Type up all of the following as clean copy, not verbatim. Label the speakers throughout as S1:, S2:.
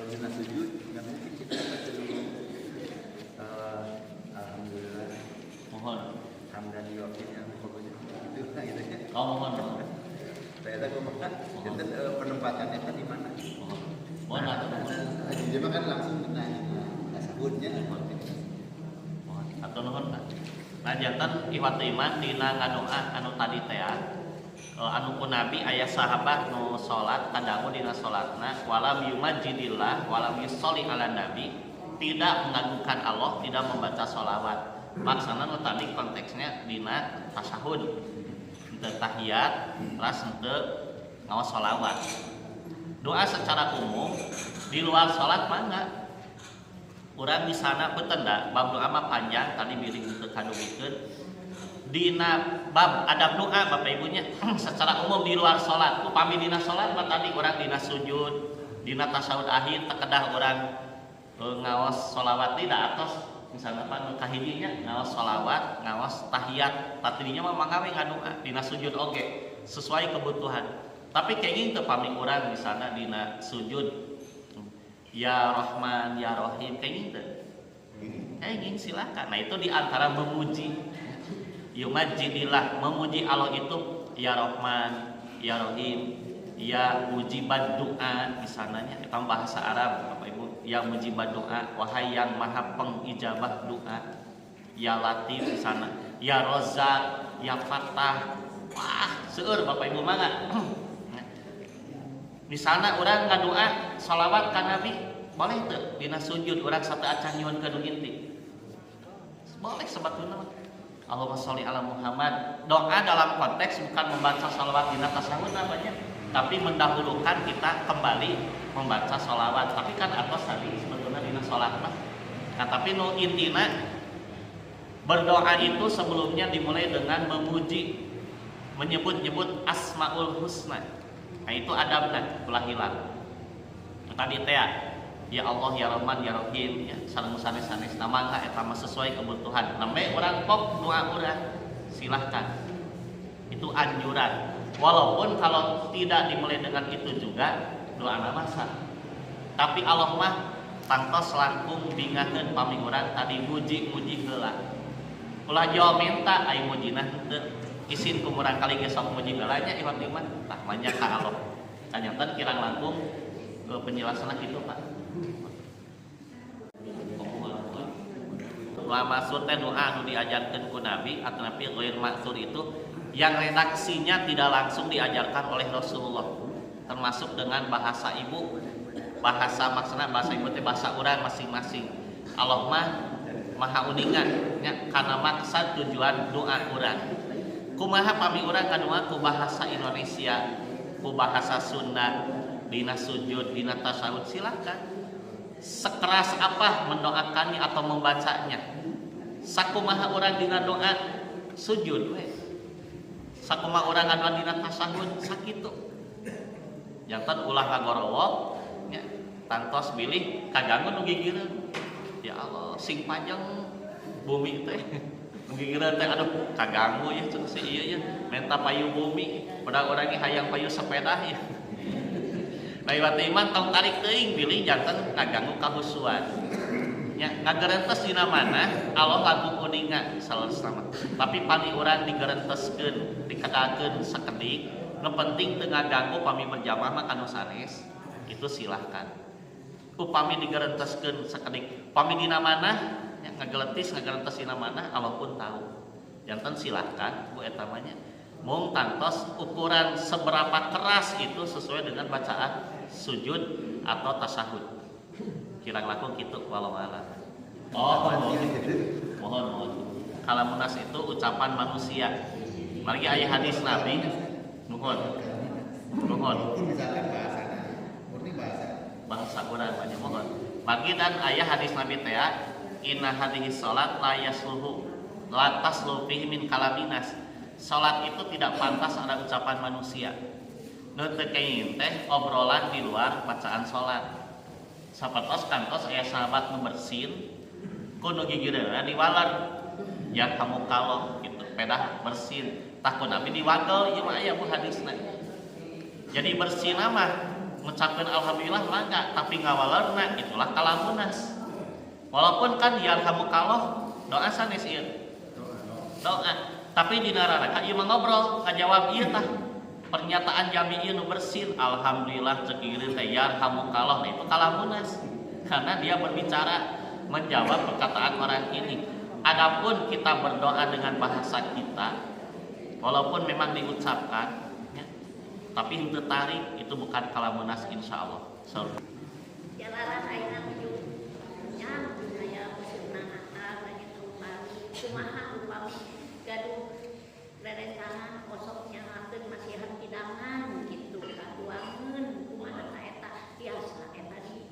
S1: Dina sujud nggak mungkin kita baca dulu alhamdulillah.
S2: Mohon.
S1: Hamdan yuafi yang pokoknya itu nah gitu ya.
S2: Oh, mohon, mohon.
S1: Ternyata kumaha itu penempatannya kan di mana?
S2: Mohon, mohon atau mohon.
S1: Nah, jadi mah kan langsung nanya tasahudnya.
S2: Mohon atau nuhun, Pak. Nah, janten ikhwatu iman, dina ngadoa anu tadi teh anu ku Nabi aya sahabat nu salat kadangu dina salatna walam yumajjidillah walam yusolli ala nabi, tidak mengagungkan Allah, tidak membaca sholawat. Maksana nu tadi konteksnya dina tasyahud henteu tahiyat, teras henteu ngaos sholawat. Doa secara umum di luar sholat mangga urang di sana. Beten da bab doa mah panjang, tadi bilih teu kadugikeun dina bab adab doa, Bapak Ibunya, secara umum di luar sholat. Upami dina sholat mah tadi urang dina sujud, dina tasyahud akhir teu kedah urang ngaos sholawat, tidak atos. Misalnya apa nu kahijinya ngaos sholawat, ngaos tahiyat tadinya mah mangga we ngadoa dina sujud oge sesuai kebutuhan. Tapi kenging teu pami urang misalnya dina sujud ya Rahman ya Rahim? Kenging teu? Kenging, silakan. Nah, itu diantara memuji, yumajjidillah, memuji Allah itu ya Rahman ya Rahim ya mujibad doa misalnya. Kita bahasa Arab, Bapak Ibu, ya mujibad doa, wahai yang maha pengijabah doa, ya Latif misalnya, ya Rozak, ya Fatah. Wah, seueur, Bapak Ibu, mangga. Misalnya urang ngadoa sholawat ka Nabi, boleh tuh dina sujud urang sateuacan nyuhunkeun nu inti, boleh sebetulnya mah. Allahumma sholli ala Muhammad. Doa dalam konteks bukan membaca sholawat dina tasawuf namanya, tapi mendahulukan kita kembali membaca sholawat. Tapi kan atas tadi sebetulnya dina sholat mah. Nah, tapi nu intina berdoa itu sebelumnya dimulai dengan memuji, menyebut-nyebut asmaul husna. Nah, itu adabna ulah hilang. Tadi teh ya Allah ya Rahman ya Rahim ya sareng sanes-sanes mangga eta mah sesuai kebutuhan. Namanya urang pok doa urang, silahkan. Itu anjuran. Walaupun kalau tidak dimulai dengan itu juga doa masa. Tapi Allah mah tangtos langkung bingaheun pami urang tadi muji-muji heula. Ulah jawab minta ai mujina henteu. Isin ku murang kali ge sok muji heula nya ikhwan iman. Tah, manya ka Allah. Kanyanten kirang langkung ke penjelasan gitu, Pak. Doa ma'tsur teh doa anu diajarkan ku Nabi atau Nabi. Ghair ma'tsur itu yang redaksinya tidak langsung diajarkan oleh Rasulullah, termasuk dengan bahasa ibu, bahasa maksudnya bahasa ibu teh bahasa urang masing-masing. Allah mah maha uninga nya karena maksud tujuan doa urang. Kumaha pami urang ngadoa ku bahasa Indonesia, ku bahasa Sunda dina sujud, dina tasyahud, silakan. Sekeras apa mendoakannya atau membacanya, sakumaha urang dina doa sujud we, sakumaha urang ngadoa dina tasyahud, sakitu. Janten ulah ngagorowok nya tangtos bilih kaganggu nu gigireun. Ya Allah, sing panjang bumi teh, nu gigireun teh aduh kaganggu ya cenah si ieu ya minta payu bumi, padahal urang ge hayang payu sepeda ya. Nah, iwat iman tong tarik teuing bilih janten ngaganggu kahusuan nya, ngagerentes dina mana Allah langkung uninga salesna. Tapi pami urang digerenteskeun, dikedalkeun sakedik, nu penting teu ngaganggu pami berjamaah mah kanu sanes, itu silahkan. Upami digerenteskeun sakedik, pami dina mana nya ngageletis, ngagerentes dina mana Allah pun tahu. Janten silahkan, Bu, eta mah nya. Mung tangtos ukuran seberapa keras itu sesuai dengan bacaan sujud atau tasyahud. Kirang langkung gitu, walau alam. Oh, mohon, mohon, mohon. Kalamun nas itu ucapan manusia. Lagi aya hadis Nabi, mohon. Mohon.
S1: Itu misalkan bahasanya, murni bahasa.
S2: Bahasa urang banyak, mohon. Bagi dan aya hadis Nabi teh inna hadhihi salat la yasluhu la tasluhu fihi min kalaminas. Salat itu tidak pantas ada ucapan manusia. Nu teu kenging teh obrolan di luar bacaan salat. Sapertos kantos aya sahabat nu bersin ku nu gigireunna diwaler ya kamu kalau gitu pedah bersin, tah ku Nabi diwagel. Ieu mah aya, Bu, hadisna. Jadi bersin mah Ngucapkeun alhamdulillah mangga, tapi ngawalerna itulah kalamun nas. Walaupun kan yarhamukallah doa sanes ieu. Doa. Tapi dina raraka ieu mah ngobrol, ngajawab ieu tah. Pernyataan jami ieu nu bersin, alhamdulillah cek ieu teh yarhamukallah, nah itu kalamun nas. Karena dia berbicara menjawab perkataan orang ini. Adapun kita berdoa dengan bahasa kita, walaupun memang diucapkan, ya, tapi henteu tarik itu bukan kalamun nas insya Allah. So.
S3: Jalaran ayeuna nuju nya aya musimna Natal gitu upami kumaha upami gaduh rerencangan osok nyangakeun masihan hidangan gitu katuangeun kumaha ta eta tiasa eta di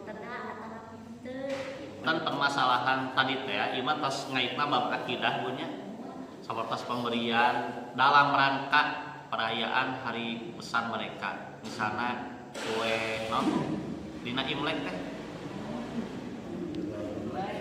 S3: tedah atanapi henteu gitu.
S2: Kan permasalahan tadi teh ieu mah tos ngaitna bab akidah punya sapertos pemberian dalam rangka perayaan hari besar mereka, misalnya kue non dina Imlek teh,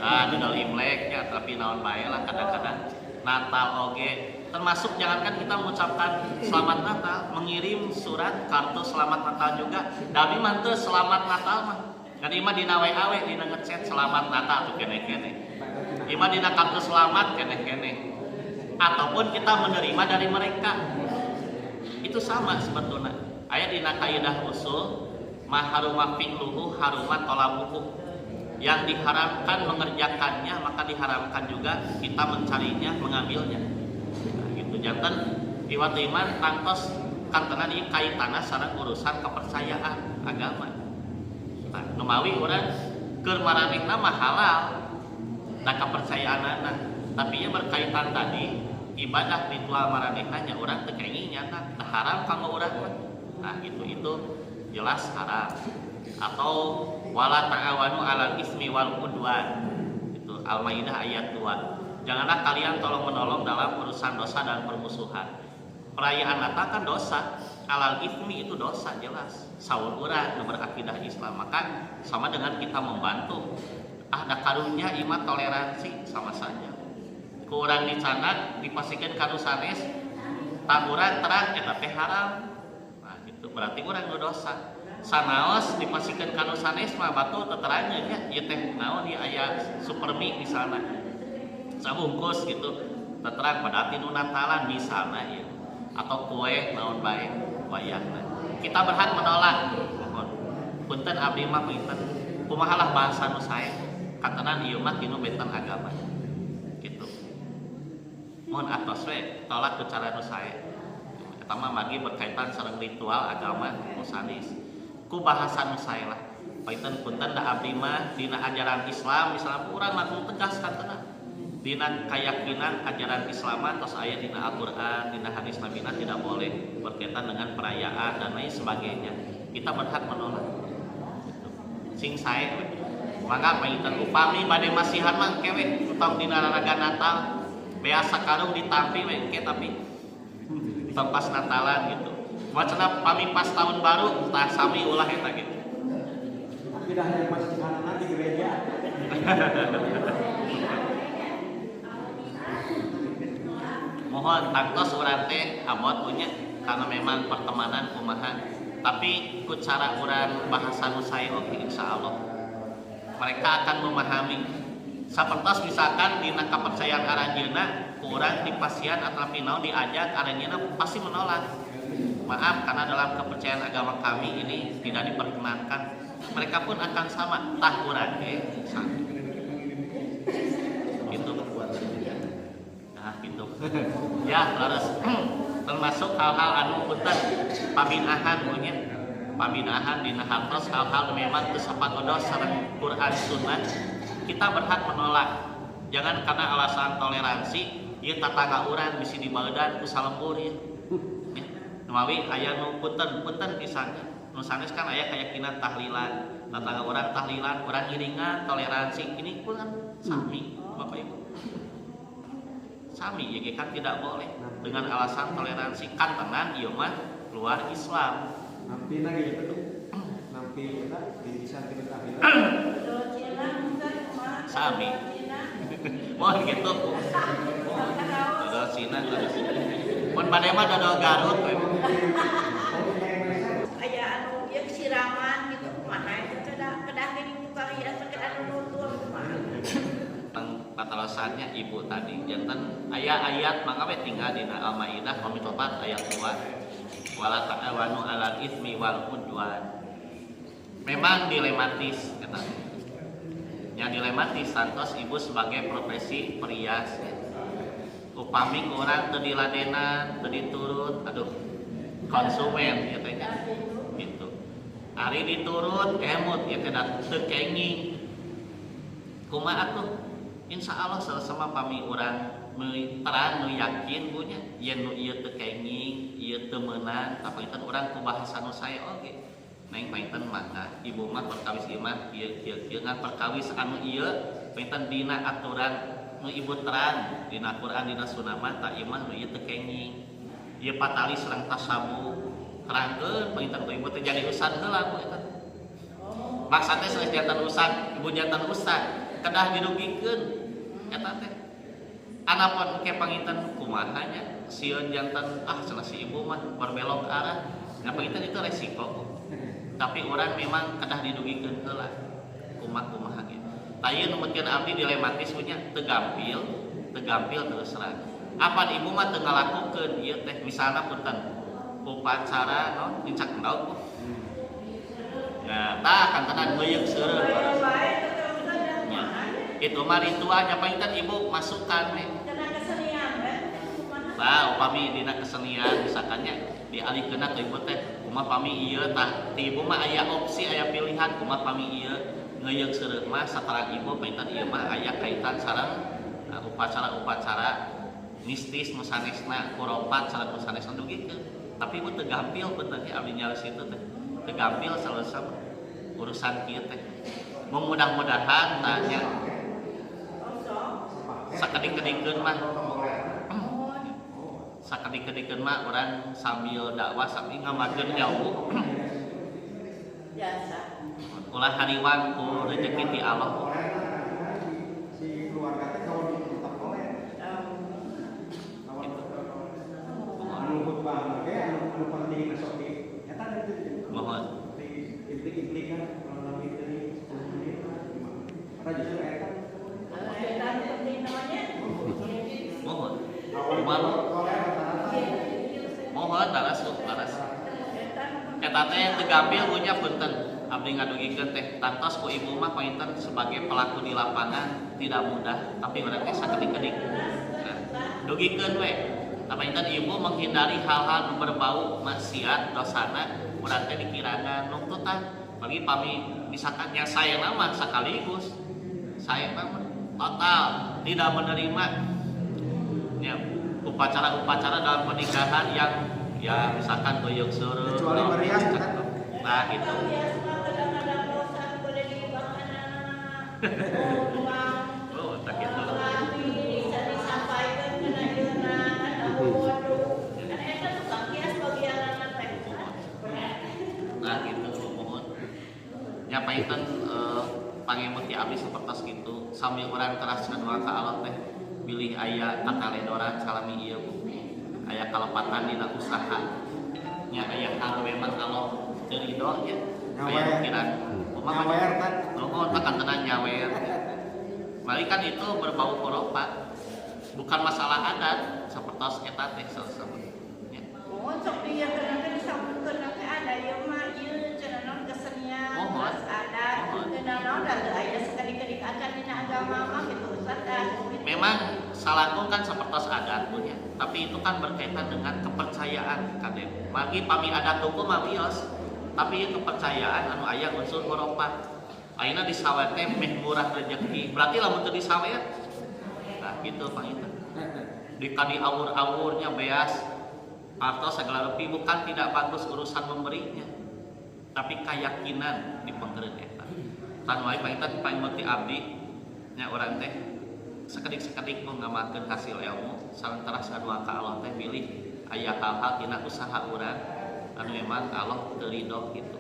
S2: ah, dina Imlek ya, tapi naon bae lah, kadang-kadang Natal oge termasuk. Jangankan kita mengucapkan selamat Natal, mengirim surat kartu selamat Natal juga tapi mantu selamat Natal mah kan ieu mah dina WA we, dina ngechat selamat Natal tuh kene-kene, ieu mah dina kartu selamat kene-kene, ataupun kita menerima dari mereka itu sama. Sebetulnya aya dina kaidah usul, ma haruma fi'luhu haruma tolabuhu, yang diharamkan mengerjakannya maka diharamkan juga kita mencarinya, mengambilnya. Nah, gitu. Janten iwat iman tangtos kantenan ieu kaitanna sareng urusan kepercayaan agama. Nah, numawi urang keur maranehna mah halal da kepercayaanana, tapi ieu berkaitan tadi ibadah ritual maranehna nya urang teu kenging nyata tah haram kanggo urang mah. Nah, gitu, itu jelas haram. Atau wala ta'awanu 'alal ismi wal udwan, itu Al-Maidah ayat 2, janganlah kalian tolong menolong dalam urusan dosa dan permusuhan. Perayaan Natal kan dosa, alal ismi itu dosa jelas saur urang nu berakidah Islam, maka sama dengan kita membantu. Ah, da karunya ieu mah toleransi, sama saja. Ku urang dicandak dipasihkeun ka nu sanes, tah urang terang eta teh haram. Nah, gitu, berarti urang nu dosa. Sanaos dipasihkeun ka nu sanes mah batur teu terangeun nya ieu teh naon ieu, aya supermi misalna sabungkus gitu teu terang pada nu Natalan misalna ieu atau kue naon bae wayahna, kita berhak menolak. Mohon punten, abdi mah punten kumaha lah bahasa nu sae, katanan ieu mah tinu benten agama gitu. Mohon atos we tolak ku cara nu sae. Eta mah magi berkaitan sareng ritual agama nu sanes, ku bahasa nu sae lah. Punten punten, da abdi mah dina ajaran Islam misalnya urang langsung tegas katanan dina keyakinan ajaran Islam tos aya dina Al-Qur'an, dina hadis Nabina, tidak boleh berkaitan dengan perayaan dan lain sebagainya. Kita berhak menolak gitu. Sing sae we. Mangga panginten upami bade masihan mah engke we, entong dina raraga Natal, beas sakarung ditampi we engke, tapi tong pas Natalan gitu. Wacana pami pas tahun baru tah sami ulah eta gitu.
S4: Tapi dah yang masihanana di gereja.
S2: Mohon tangtos urang teh abot punya karena memang pertemanan kumaha, tapi ku cara urang bahasa nu sae oge insya Allah mereka akan memahami. Sapertos misalkan dina kepercayaan aranjeunna ku urang dipasihan atau naon diajak, aranjeunna pasti menolak. Maaf, karena dalam kepercayaan agama kami ini tidak diperkenankan. Mereka pun akan sama tah urang ge sami gitu. Nah, gitu ya, terus termasuk hal-hal anu punten pabinahan punya pabinahan dina hartos hal-hal memang teu sapagodos sareng Quran Sunnah, kita berhak menolak. Jangan karena alasan toleransi, ieu tatangga urang bisi dibaeudan ku salembur ieu ya. Numawi aya nu punten punten pisan nu sanes kan aya keyakinan tahlilan, tetangga urang tahlilan, urang ngiringan toleransi, ini pun kan sami Bapak Ibu, sami ya kan, tidak boleh dengan alasan toleransi kan tenan ieu mah luar Islam.
S4: Nampi lagi gitu tuh. Nampi eta di tina tahlilan.
S2: Sami mohon gitu, dodol Cina terus mun bade mah dodol Garut we.
S5: Aya anu ieu. Siraman gitu kumaha itu kedah kedah geuning tukang hias kedah nutur kumaha.
S2: Patalasannya ibu tadi janten aya ayat mangga we tinggal dina Al-Maidah 4 ayat 2, wala ta'awanu 'alal itsmi wal 'udwan. Memang dilematis eta. Yang dilematis santos ibu sebagai profesi perias ya. Upami urang teu diladenan, teu diturut, aduh, konsumen ieu teh nya. Gitu. Ari diturut emut ieu teh teu kenging. Kumaha atuh? Insya Allah sama pami urang terang nu yakin bu nya yen nu ieu teu kenging, ieu teu meunang, tapi itu urang ku bahasa nu sae oge. Neng, panginten mangga ibu mah perkawis ieu mah kieu kieu kieu, ngan perkawis anu ieu panginten dina aturan nu ibu terang dina Quran, dina sunnah mah tak ieu mah nu ieu teu kenging. Ieu patali sareng tasyabuh, terangkeun panginten ku ibu teh jadi ustad heula bu eta. Maksudnya sanes janten ustad, ibu janten ustad kedah didugikeun eta teh. Anapun ke panginten kumaha nya sieun janten ah cenah si ibu mah berbelok arah. Nah, panginten itu resiko bu. Tapi orang memang kedah didugikeun heula kumaha-kumaha gitu. Tah ieu numutkeun abdi dilematis punya teu gampil, teu gampil terus terang. Apan ibu mah teu ngalakukeun ieu teh, misalna punten upacara no nincak endog bu. Nah, tah kantenan ngeuyeuk seureuh. Ya. Itu mah ritualnya panginten ibu masukkan we.
S5: Kena kesenian kan kumaha?
S2: Nah, upami dina kesenian misalkannya dialihkeun ke ibu teh, kumaha pami ieu tah ti ibu mah aya opsi, aya pilihan, kumaha pami ieu ngeuyeuk seureuh mah saterang ibu panginten ieu mah aya kaitan sareng upacara-upacara mistis nu sanesna, kuropat sareng nu sanesna dugikeun. Tapi ibu teu gampil punten nya, abdi nyaris itu teh teu gampil selesai urusan kieu teh. Mudah-mudahan tanya sakedik-kedikeun mah, sakedik-kedikeun mah urang sambil dakwah sambil ngamalkeun ilmu.
S5: Biasa.
S2: Ulah hariwang ku rezeki ti Allah.
S4: Si keluarga teh kalau tetap boleh. Anu khutbah ge anu anu penting sok di eta teh.
S2: Mohon.
S4: Di intrik-intrik kan kurang lebih dari 10 menit gimana. Karena justru eta
S5: Eta nu penting namanya.
S2: Mohon.
S4: awal
S2: Kumaha?
S4: oleh rata-rata.
S2: Mohon laras bu, laras.
S5: Eta nu penting.
S2: Eta teh teu gampil punya punten. Abdi ngadugikeun teh tangtos ku ibu mah panginten sebagai pelaku di lapangan tidak mudah, tapi urang teh sakedik-kedik. Nah, dugikeun we. Tah panginten ibu menghindari hal-hal nu berbau maksiat dosana, urang teh dikirangan nungtutan. Bagi pami misalkan yang saya nama sekaligus saya mah total tidak menerima ya upacara-upacara dalam pernikahan yang ya misalkan goyok seureuh.
S4: Kecuali merias, kan?
S2: Nah, gitu.
S5: Biasa mah kadang-kadang dosa boleh dibakanana. Uang.
S2: Oh, tak gitu.
S5: Bisa disampaikan kena ieuna kan waduh. Kan eta tukang kias bagianana teh.
S2: Nah, gitu mohon. Ya panginten pangemut ti abdi sapertos gitu sambil urang teras ngadoa ka Allah teh bilih aya kakaledoran salami ieu bu. Aya kalepatan dina usaha. Nya aya hal memang Allah teu ridho nya. Aya
S4: Nyawer.
S2: pikiran. Kumaha?
S4: Nyawer kan.
S2: Nuhun Pak kantenan nyawer. Mali kan itu berbau khurafat. Bukan masalah adat sapertos eta teh selesai. Ya.
S5: Mohon sok dieu teh disambungkeun teh ada ieu mah ieu cenah naon kesenian
S2: Mohon.
S5: terus adat
S2: Mohon.
S5: cenah naon da teu aya sakedik-kedik acan dina agama mah gitu Ustaz dah.
S2: Memang salakung kan sepertos adat punya, tapi itu kan berkaitan dengan kepercayaan kadem. Magi pami adat hukum mah wios, tapi ieu kepercayaan anu aya unsur khurafat. Ayeuna disawer teh meh murah rezeki. Berarti lamun teu disawer, nah gitu panginten. Di kadi awur-awurnya beas atau segala rupi, bukan tidak bagus urusan memberinya, tapi keyakinan di pengkereun eta. Tan wae panginten pangemut ti abdi nya urang teh sakedik-sakedik mau ngamalkeun hasil ilmu sareng teras ngadoa ka Allah teh bilih aya hal-hal tina usaha urang anu memang Allah teu ridho gitu.